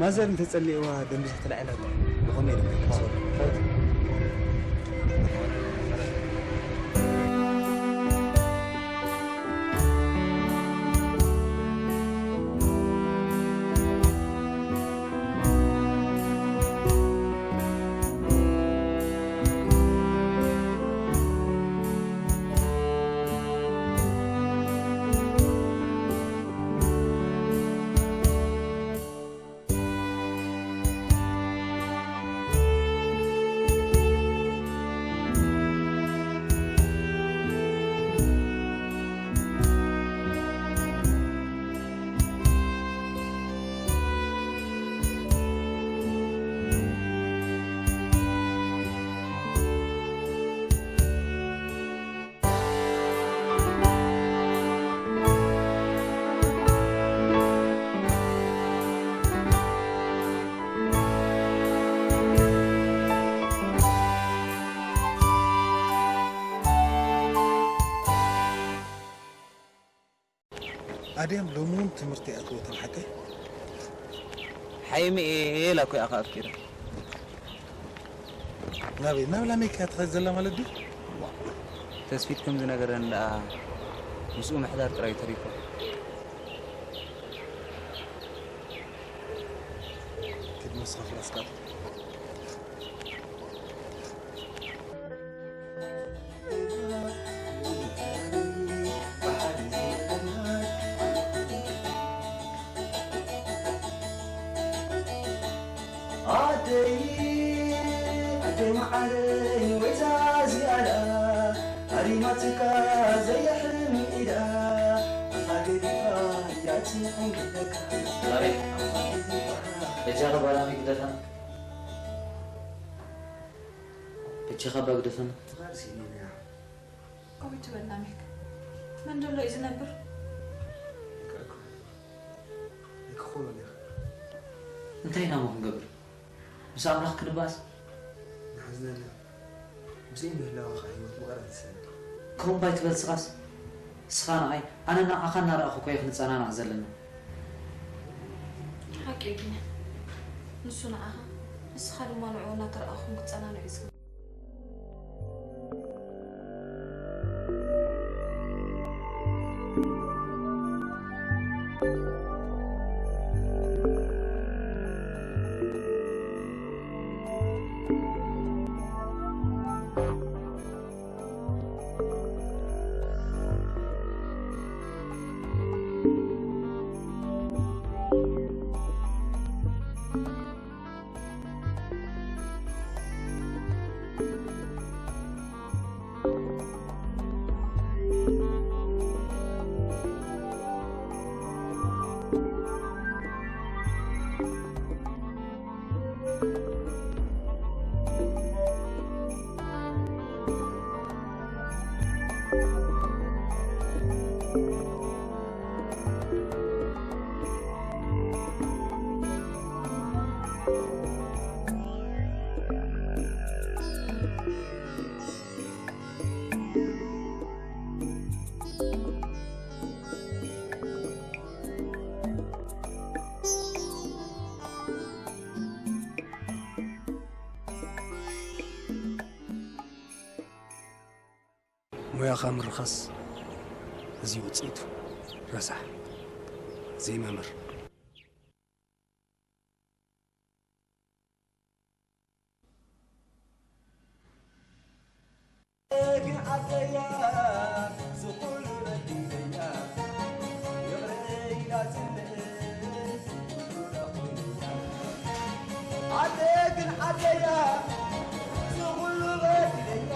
ማዘር እንተጸሊእዋ ደም ብዙሕ ተላዒላ ኣሎ። ብኸመይ ኢሉ ክሓስበሉ? ኣድያም ሎሚ እውን ትምህርቲ ይኣትዎ እቶም ሓቀይ? ሓይሚ እየ ኢላ እኮ እያ ከኣ ኣፍቂራ። ናበይ? ናብ ላሜካ እያ ትኸይድ ዘላ ማለት ድዩ? ተስፊት ከም ዝነገረኒ ደኣ ምስኡ ምሕዳር ጥራይ ተሪፉ። ኪድ ንስኻ ፍራስካ። ዓደይ ዓደይ መዓረይ ወይዛ ዝያዳ ኣሪማትካ ዘየሕልም ኢዳ ኣፋ ገዲፋ ኢዳቲ ዕንግለካ ኣቤት። በጃኻ ባላሚ ግደፈና። በጃኻ ባ ግደፈና። ትኻል ሲኒና። ከመይ ትበል ናሜክ? መን ደሎ እዩ ዝነብር? ኣይክኾኖን ኢኻ። እንታይ ኢና እሞ ክንገብር? ምስ ኣምላኽ ክንባስ? ንሓዝነና። ብዘይ ምህላወኻ ህይወት መቐረት ትሰንድ። ከምኡ እባ ኣይትበል ስኻስ። ንስኻ ንዓይ፣ ኣነ ንዓኻ እናረኣኹ እኮ እዩ ክንጸናናዕ ዘለና። ሓቂ እዩ ቢንያም። ንሱ ንዓኻ፣ ንስኻ ድማ ንዕኡ እናተረኣኹም ክትጸናንዑ እዩ ዝግባእ። ሞያኻ ምርኻስ እዚ ውፅኢቱ ረሳሕ ዘይመምር። ግን ዓደያ ዝኹሉ በዲለያ ይቕረ ኢላትለይ ዓደ ግን ዓደያ ዝኹሉ በዲለያ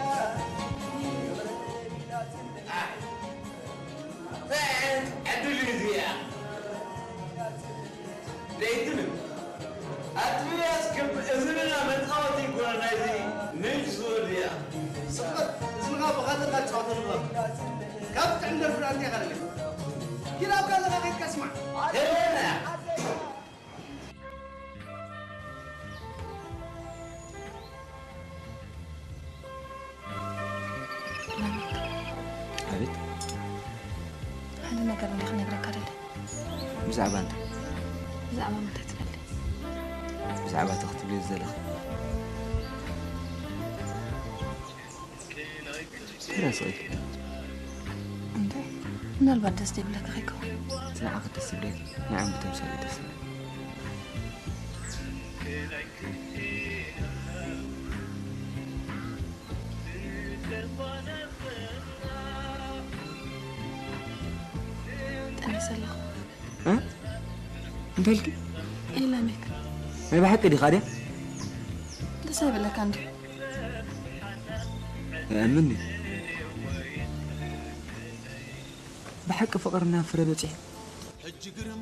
ይቕረ ኢላትለይ። እንታይ ዓይነት ዕድል እዩ እዚኣ? ደይትብል። ኣጥቢያስ ክብ እዝንና መጻወቲ ይኮነ ናይዚ ነጅስ ወድያ። ስቕጥ እዝንኻ ብኻልእ ካልእ ጸወታ ንብላ። ካብ ጥዕም ደርፍና እንታይ ካልእ? ኪድ ኣብ ካልእኻ ከይድካ ስማዕ። ሄለና። ኣቤት። ሓደ ነገር እንዲ ክነግረካ ደለ። ብዛዕባ እንታይ? ብዛዕባ ምንታይ ትደሊ? ብዛዕባ እቲ ክትብልዮ ዝደለኺ። እንታይ ስቕ ኢልኪ? እንታይ? ምናልባት ደስ ዘይብለካ ከይከውን። እቲ ንዓኺ ደስ ይብለኪ፣ ንዓይ ብተምሳሌ ደስ ይብለኒ። ጠኒሰ ኣለኹ። እ? እንታይ ኢልኪ? ኤላሜክ። ናይ ብሓቂ ዲኻ ድያ? ደስ ኣይብለካ እንዲ? እእምኒ። ብሓቂ ፍቕርና ፍረ በጺሑ።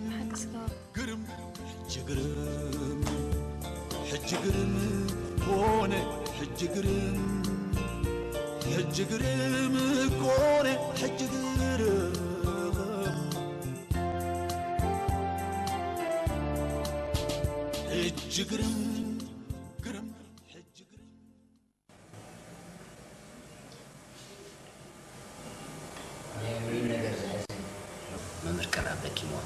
ብሓቂ ስጋብ ሕጂ ግርም፣ ሕጂ ግርም ኮነ፣ ሕጂ ግርም፣ ሕጂ ግርም ኮነ፣ ሕጂ ግርም፣ ሕጂ ግርም፣ ግርም፣ ሕጂ ግርም። ናይ ዊሊን ነገር ዘሕዝን እዩ። መምህር ቀልዓብ ደኪምዋ።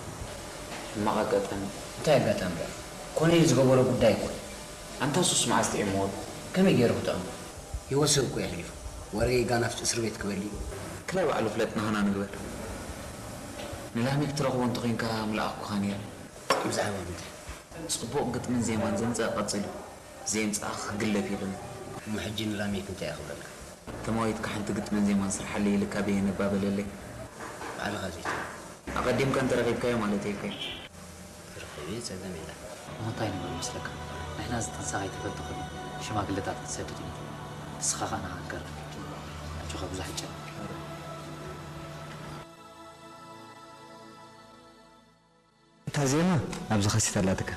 ሕማቕ ኣጋጣሚ። እንታይ ኣጋጣሚ ደኣ? ኮነ ኢሉ ዝገበሮ ጉዳይ እኮ እዩ። ኣንታ ሱስ መዓስ ጥዒምዎ? ከመይ ገይሩ ክጥዕሞ? ህይወት ሰብ እኮ እዩ ኣሕሊፉ። ወረ ጌጋ ናብቲ እስር ቤት ክበል እዩ። ክላይ ባዕሉ ፍለጥ ናህና ንግበር። ንላሜክ ትረኽቦ እንተኾይንካ ምልኣኽኩኻ ነይረ። ብዛዕባ ምንታይ? ጽቡቕ ግጥምን ዜማን ዘምጽእ ቀጺሉ። ዘየምጽኣኻ ክግለፍ የብሉን። እሞ ሕጂ ንላሜክ እንታይ እየ ክብለልካ? ተማዊትካ ሓንቲ ግጥምን ዜማን ስርሓለይ ኢልካ በየነ እባ በለለይ። ባዕልኻ ዘይትብል። ኣቐዲምካ እንተረኺብካዮ ማለተይ እኮ እዩ። ተረኺበ ጸገም የለን። እሞ እንታይ ንብል መስለካ? ንሕና እዚ ጥንሲ ከይተፈልጠ ከሎ ሽማግለታት ክትሰድድ ኢና። ንስኻ ኸኣ ንዓኻ ንገርካ። ኣጆኻ ብዙሕ ኣይጨነቕ። እታ ዜማ ኣብዚ ከሲታ ኣላትካ።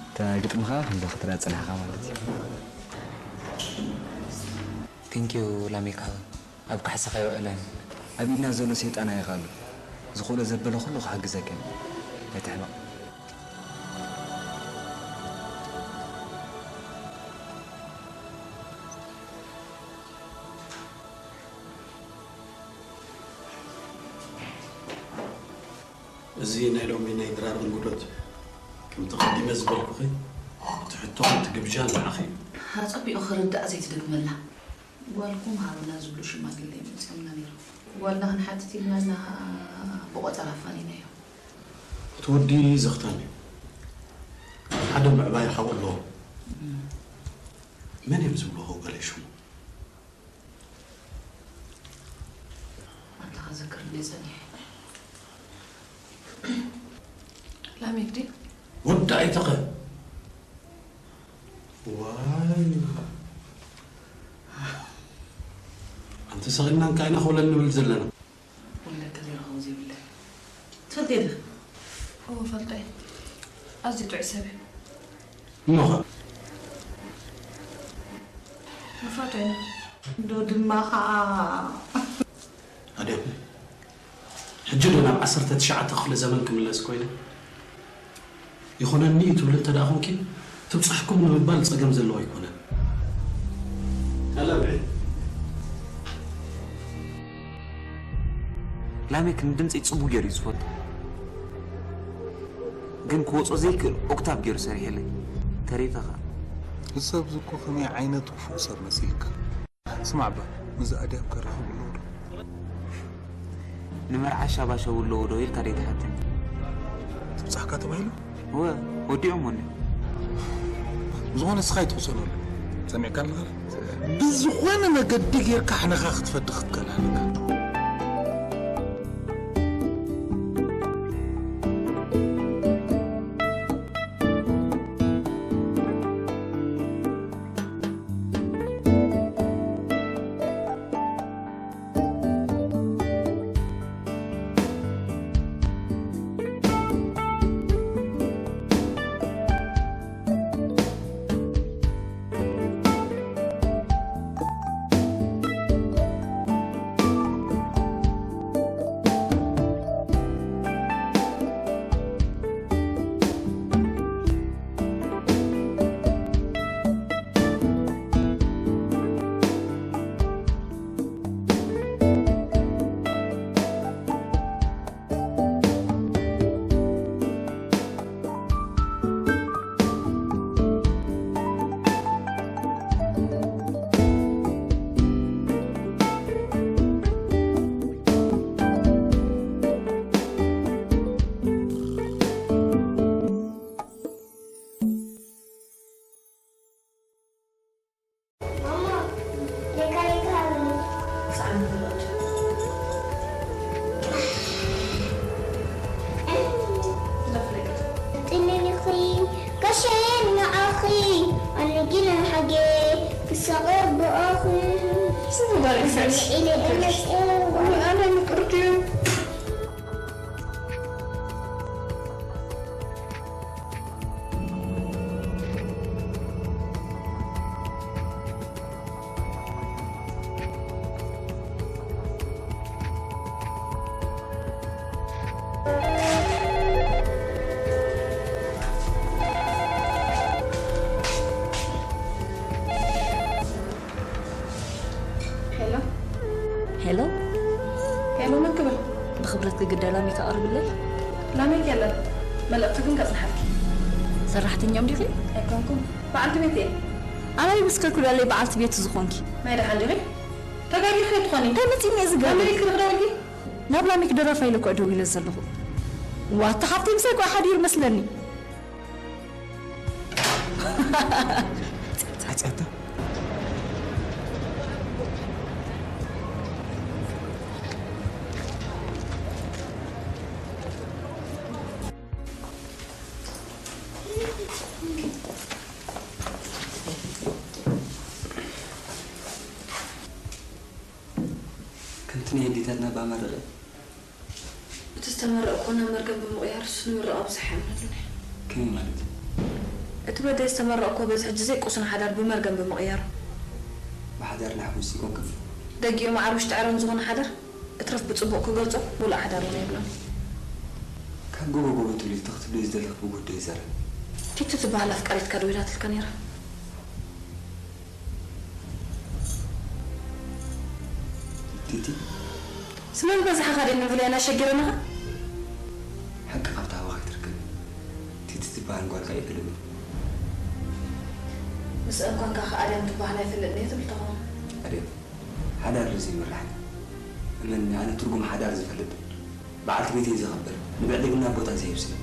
እታ ግጥሚ ከኣ ከምዛ ክትርኣ ጸኒሕካ ማለት እዩ። Thank you ላሜካ፣ ኣብ ካሕሳኻ ይውዕለን። ኣብ ኢድና ዘሎ ሰይጣን ኣይኻሉ። ዝኽእሎ ዘበለ ኩሉ ክሕግዘካ እዩ። ኣይትሕመቕ። እዚ ናይ ሎሚ ናይ ድራር እንግዶት፣ ከምቲ ቀዲመ ዝበልኩኺ፣ እቲ ሕቶን እቲ ግብዣን ንዓኺ እዩ። ኣጸቢቑ ክርዳእ ዘይትደግመልና። ጓልኩም ሃብና ዝብሉ ሽማግለ መጺኦምና ነይሮም። ጓልና ክንሓትት ኢልና እና ብቖጸራ ኣፋኒናዮ። እቲ ወዲ ዘኽታም እዩ። ሓደ ምዕባይ ሓው ኣለዎ። መን እዮም ዝብልዎ ገለ ሽሙ? ኣንታ ከዘክር እንደ ጸኒሐ። ላሜክ ድዩ? ወዲ ኣይተኸ። ዋይ። ኣንተ ሰቒልና እንካ ኢና ኮለል ንብል ዘለና። ወለከ ዘይረኸቡ ዘይብለ። ትፈልጥዮ ዲኺ? እወ፣ እፈልጦ እየ። ኣዝዩ ጥዑይ ሰብ እዩ። እሞ ኸ? ንፋቶ ኢና። እንዶ ድማ ኸኣ። ኣድያም፣ ሕጂ ዶ ናብ ዓሰርተ ትሽዓተ ክፍለ ዘመን ክምለስ ኮይነ? ይኾነኒ እዩ ትብሊ እንተ ደኣ ኾንኪ፣ ትብጻሕኩም ንምባል ጸገም ዘለዎ ኣይኮነን። ካላ ብዒ። ላሜክ ንድምጺ ጽቡቕ ገይሩ እዩ ዝፈቱ። ግን ክወጾ ዘይክእል ኦክታቭ ገይሩ ሰሪሕለይ። ተሪፈ ኸኣ። እዚ ሰብ እዚ እኮ ከመይ ዓይነት ክፉእ ሰብ መሲልካ። ስማዕ እባ፣ ምስዚ ኣድያም ከራኽቡ ኣለዉ ዶ? ንመርዓ ሻባሸቡ ኣለዉ ዶ ኢልካ ደይ ትሓትኒ? ትብጻሕካ ተባሂሉ? እወ፣ ወዲኦምኒ። ብዝኾነ ንስኻ ኣይትቕሰነሉ። ሰሚዕካ ኣለኻ? ብዝኾነ መገዲ ጌርካ ሕነኻ ክትፈዲ ክትክእል ኣለካ። ኣነ ምቅርቲ ሄሎ። ሄሎ። ሄሎ፣ መን ክብል? ብኽብረት ግግዳ ላሜክ ኣቕርብለይ። ላሜክ የለን። መልእኽቲ ግን ከጽንሓልኪ። ሰራሕተኛኦም ዲኺ? ኣይኮንኩን። በዓልቲ ቤት እየ። ኣበይ ምስ ከድኩ ዳለይ በዓልቲ ቤት ዝኾንኪ? ናይ ደሓን ዲኺ? ተጋጊኺ ትኾኒ። እንታይ መጺእኒ እየ ዝገብር? ኣሜሪክ ክደውልኪ? ናብ ላሜክ ደራፋይ ኢለ እኮ ደዊለ ዘለኹ። ዋታ ሓፍተይ ምሳይ እኮ ሓዲሩ መስለኒ። ጸጸታ። ከምቲ ናይ ኣዴታትና ባመረቐ። እቲ ዝተመረቕኩ ናብ መርገም ብምቕያሩስ ንምርቓ ብዙሕ ኣይኣምነሉን እየ። ከመይ ማለት? እቲ በደይ ዝተመረቕኩ በዚ ሕጂ ዘይቅሱን ሓዳር ብመርገም ብምቕያሩ። ብሓዳር ንሕጉስ ይኮን ክፍ? ደጊኡ መዓር ውሽጢ ዕረም ዝኾነ ሓዳር እትረፍ ብጽቡቕ ክገልጾ ሙሉእ ሓዳር እውን ኣይብሎን። ካብ ጎቦ ጎቦ ትብሊ እቲ ክትብሊ ዝደለኽ ብጉዳይ ይዛረብ። ቲቲ ትበሃል ኣፍቃሪትካ ደዊላትልካ ነይራ። ቲቲ? ስለዚ በዛሕኻ ድዩ ንብለያ እናሸገረናኻ? ሓቂ ካብታ ሃዋኻ ኣይትርከብ። ቲቲ ትበሃል ጓልካ ኣይፈልጥን። ምስ እንኳንካ ከኣ ኣድያም ትበሃል ኣይፈልጥን እየ ትብል ተኾን። ኣድያም፣ ሓዳር እዩ ዘይምራሕ። እመን፣ ኣነ ትርጉም ሓዳር ዝፈልጥ፣ በዓልቲ ቤተይ ዘኽብር፣ ንብዕልግና ቦታ ዘይህብ ሰብ።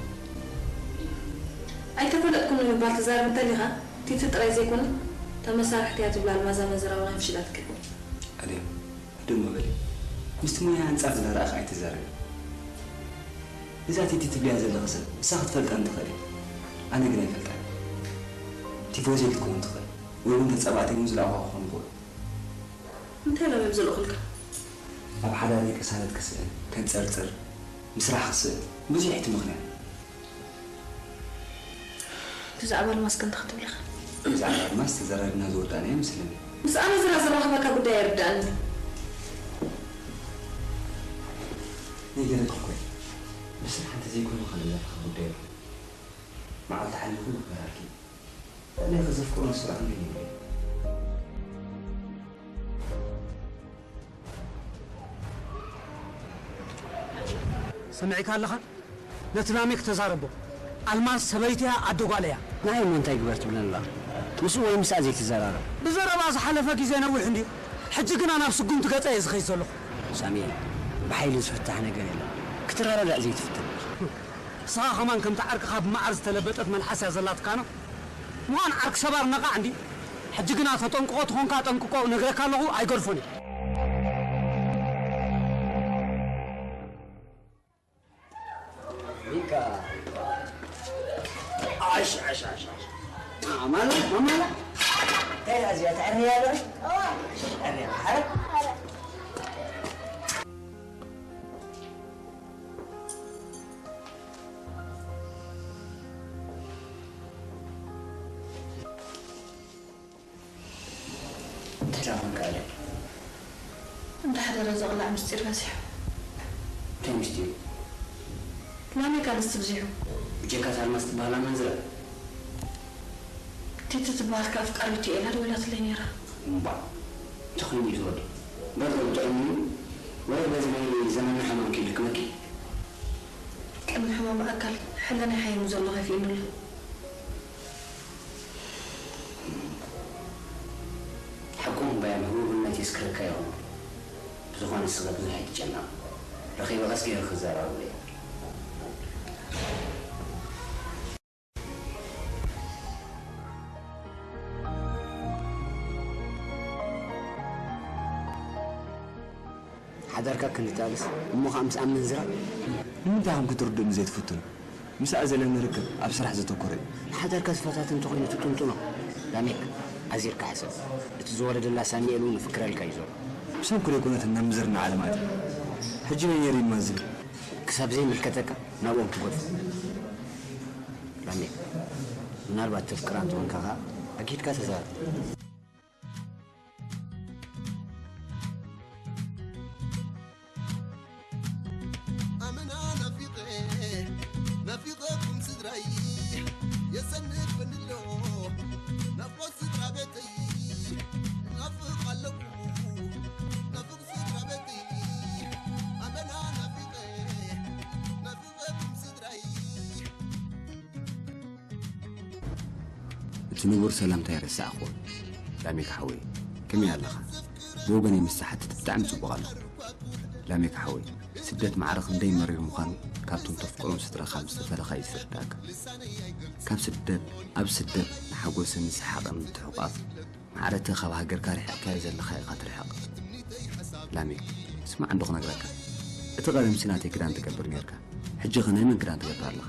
ኣይተፈለጥኩን ንምባል ትዛረብ እንተሊኻ፣ ቲቲ ጥራይ ዘይኮነ፣ ተመሳርሕቲ እያ ትብላ ኣልማዝ ኣመንዝራ እውን ኣይፍሽላትክን። ኣድያም፣ ህድእ እሞ በሊ። ምስቲ ሞያ ኣንጻር ዝረኣኺ ኣይትዛረቢ። እዛ ቲቲ ትብልያ ዘለኺ ሰብ ንሳ ክትፈልጣ ትኽእል እያ። ኣነ ግን ኣይፈልጣን። ቲፎዞ ክትከውን ትኽእል፣ ወይ እውን ተጻባእተይ እውን ዝለኣኹዋ ክኾኑ ይኽእሉ። እንታይ ኢሎም እዮም ዝልእኹልካ? ኣብ ሓዳረይ ቅሳነት ክስእን፣ ከንጸርጽር፣ ምስራሕ ክስእን፣ ብዙሕ እቲ ምኽንያት። ብዛዕባ ኣልማዝ ከ እንታይ ክትብሊ ኢኻ? ብዛዕባ ኣልማዝ ተዘራሪብና ዝወዳእናዮ ኣይመስለንን። ምስ ኣመንዝራ ዘራኽበካ ጉዳይ ኣይርድኣንን። ነይገረድኩ እኮ እየ። ብስራሕ እንተዘይኮይኑ ከ ንደርፊ ጉዳይ ኣሎ። መዓልቲ ሓሊኹ ንኽበራርኪ። ኣነ ከዘፍቅሮ ንሱ ኣሚኑ እዩ። ሰሚዕካ ኣለኻ? ነቲ ላሜክ ተዛረቦ። ኣልማዝ ሰበይቲያ ኣደ ጓለያ። ንዓይ እሞ እንታይ ግበር ትብለኒ ኣለኻ? ምስኡ ወይ ምስኣ ዘይትዘራረብ? ብዘረባ ዝሓለፈ ግዜ ነዊሕ እንድዩ። ሕጂ ግና ናብ ስጉምቲ ገጸ እየ ዝኸይድ ዘለኹ። ሳሙኤል፣ ብሓይሊ ዝፍታሕ ነገር የለን። ክትረዳዳእ ዘይትፍትን። ንስኻ ከማን ከምቲ ዓርክኻ ብመዓር ዝተለበጠት መልሓስ እያ ዘላትካና። ምዃን ዓርኪ ሰባር ነቓዕ እንዲ። ሕጂ ግና ተጠንቅቖ ትኾንካ ጠንቅቆ እነግረካ ኣለኹ፣ ኣይገድፎን እዩ። ሚካ። ኣሽ፣ ኣሽ፣ ኣሽ፣ ኣሽ። ማማላ፣ ማማላ። እንታይ ደኣ እዚኣ ተዕርያ ኣለኺ? ኣዋ። ኣሽ፣ ኣርያ፣ ኣረ። እንታይ ደኣ ኮንካ ኣለ? እንዳሓደረ ዝቕላዕ ምስጢር በዚሑ። እንታይ ምስጢር? ላሜክ ኣንስቲ ብዚሑ። ብጀካ እታ ኣልማዝ ትበሃል ኣመንዝራ? ቲቲ ትበሃል ከኣ ኣፍቃሪቱ እያ ኢላ ደዊላትለይ ነይራ። እምባእ፣ እንታይ ኮይኑ እዩ ዝወዲ? በርዶ ጥዑም እዩ። ወረ በዚ ናይ ዘመንና ሕማም ከይልክመኪ። ቅድሚ ሕማም ኣካል ሕልናይ ሓይሙ ዘሎ ከፊእኒ ኣሎ። ሓቆም እምበኣር ህቡብነት የስክረካ ይኸውን። ብዝኾነ ንስኺ ብዙሕ ኣይትጨነቒ። ረኺበ ቀስ ገይረ ክዘራረበሉ እየ። ሓዳርካ ክንዲ ትኣልስ እሞ ኸኣ ምስ ኣመንዝራ? ንምንታይ ከም ክትርድእኒ ዘይትፍትኑ? ምስኣ ዘለኒ ርክብ ኣብ ስራሕ ዘተኮረ እዩ። ንሓዳርካ ዝፈታትን እንተኾይኑ ትጥንጥኖ። ላሜክ፣ ኣዚርካ ሕሰብ። እቲ ዝወረደላ ሳሚኤል እውን ይፍክረልካ እዩ ዘሎ። ብሰንኩ ደይኮነት እናምዘርና ዓለም ኣትያ። ሕጂ መን የሪማ ዝብል? ክሳብ ዘይምልከተካ ናብኦም ትጎት። ላሜክ፣ ምናልባት ተፍቅራ እንተኾንካ ኸኣ ኣኪድካ ተዛረብ። ኣመና ናፊቐ ናፊቐኩም ስድራይ የሰንፈንሎ ናፍቆት ስድራ ቤተይ ናፍቕ ኣለኹ ናፍቕ ስድራ ቤተይ ኣመና ናፊቐ ናፊቐኩም ስድራይ እቲ ንቡር ሰላምታ ኣይረሳዕኹዎን። ላሜካ ሓወይ፣ ከመይ ኣለኻ? ብወገነይ ምስ ዝሓትት ብጣዕሚ ጽቡቕ ኣለኹ። ላሜካ ሓወይ፣ ስደት ማዕረ ክንደይ መሪር ምዃኑ ካብቶም ተፍቅሮም ስድራኻ ምስ ተፈለኻ እዩ ዝርዳእካ። ካብ ስደት፣ ኣብ ስደት ንሓጎስን ንሰሓቕን ምትሕቑቓፍ ማዕረ እቲ ካብ ሃገርካ ርሒቕካዮ ዘለኻ ኢኻ ትርሕቕ። ላሜክ፣ ስማዕ እንዶ ክነግረካ። እቲ ቀደምሲ ናተይ ክዳን ትገብር ኔርካ። ሕጂ ኸ ናይ መን ክዳን ትገብር ኣለኻ?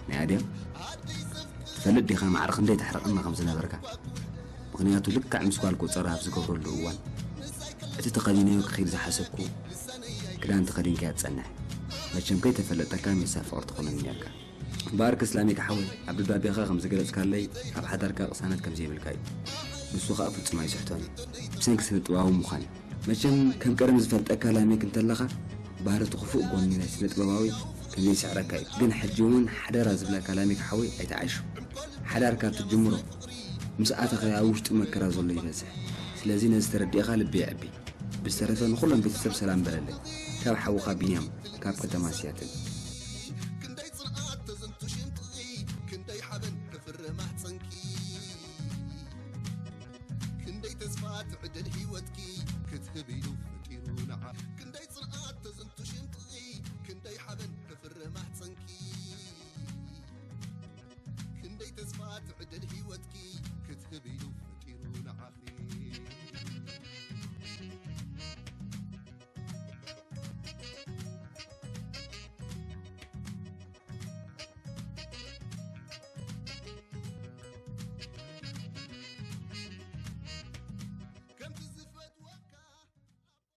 ናይ ኣድያም? ትፈልጥ ዲኻ ማዕረ ክንደይ ተሕርቐና ከም ዝነበርካ? ምኽንያቱ ልክዕ ምስ ጓል ቆጸራ ኣብ ዝገብረሉ እዋን እቲ ተኸዲነዮ ክኸይድ ዝሓሰብኩ ክዳን ተኸዲንካዮ ትጸንሕ። መቸም ከይተፈለጠካ ሜሳ ፍቕሪ ትኾነኒ ኔርካ። እምበኣር ክስ ላሜካ ሓወይ ኣብ ደብዳቤኻ ከም ዝገለጽካለይ ኣብ ሓዳርካ ቅሳነት ከም ዘይብልካ እዩ። ንሱ ኸኣ ፍጹም ኣይስሕቶን እዩ። ብሰንኪ ስነ ጥበባዊ ምዃን እዩ። መቸም ከም ቀደም ዝፈልጠካ ላሜክ እንተለኻ ባህሪ እቲ ክፉእ ጎኒ ናይ ስነ ጥበባዊ ከም ዘይስዕረካ እዩ። ግን ሕጂ እውን ሓደራ ዝብለካ ላሜክ ሓወይ ኣይትዓሹ። ሓዳር ካብ ትጅምሮ ምስ ኣተኻዮ ኣብ ውሽጡ መከራ ዘሎ ይበዝሕ። ስለዚ ነዚ ተረዲእኻ ልቢ የዕቢ። ብዝተረፈ ንኹሎም ቤተሰብ ሰላም በለለይ። ካብ ሓውኻ ቢንያም ካብ ከተማ ሲያትል።